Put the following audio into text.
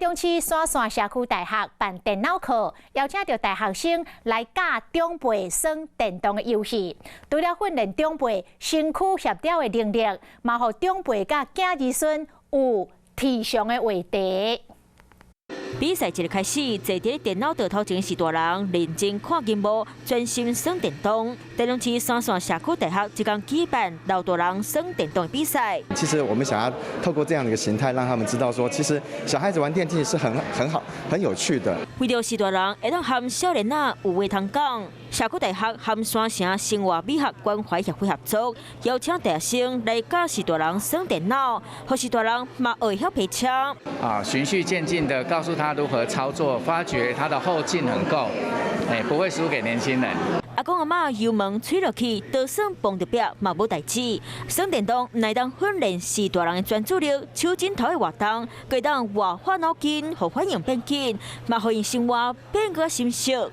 中市沙線社區大學辦電腦課，邀請著大學生來教長輩耍電動的遊戲。除了訓練長輩身軀協調的能力，嘛予長輩佮囝兒孫有提上的話題。比賽一開始，坐佇電腦桌頭前是大人，認真看螢幕，專心耍電動。台中市沙線社區大學這工舉辦老大人耍電動比賽。其實我們想要透過這樣的一個形態，讓他們知道說，其實小孩子玩電競是很好、很有趣的。為著序大人會當和少年仔有話通講，社區大學和山城生活美學關懷協會合作，邀請大學生來教序大人耍電腦，予序大人嘛會曉騎車。啊，循序漸進的告訴他如何操作，發覺他的後勁很夠，哎，不會輸給年輕人。阿公阿嬤油門吹落去，就算碰著壁嘛無代誌。耍電動毋但當訓練序大人的專注力，手指頭的活動，閣會當活化腦筋，予反應變緊，嘛予𪜶生活變閣深色。